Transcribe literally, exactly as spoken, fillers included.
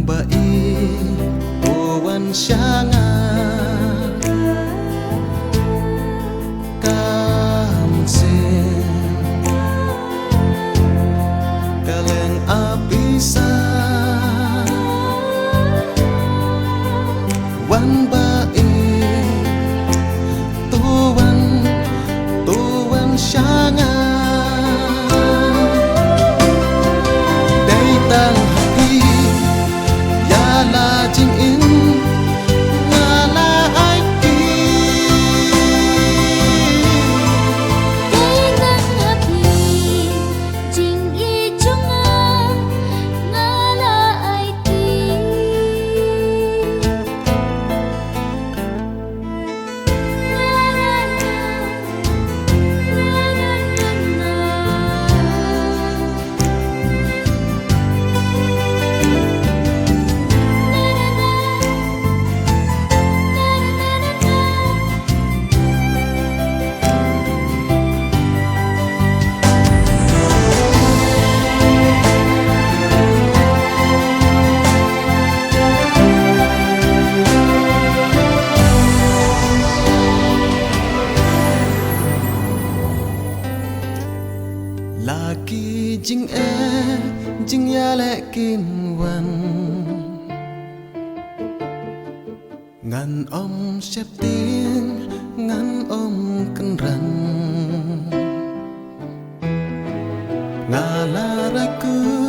Ba i u wan sha nga. Kam sien ka leng a pisa. Wan ba i to wan, to wan sha nga. Dei tang ha phi ïa la jingim nga la ai kti. Dei tang ha phi jingim jong nga nga la ai kti. La ki jingeh jingïaleh kin wan. Ngan ym sheptieng, ngan ym kynran. Nga la rai khublei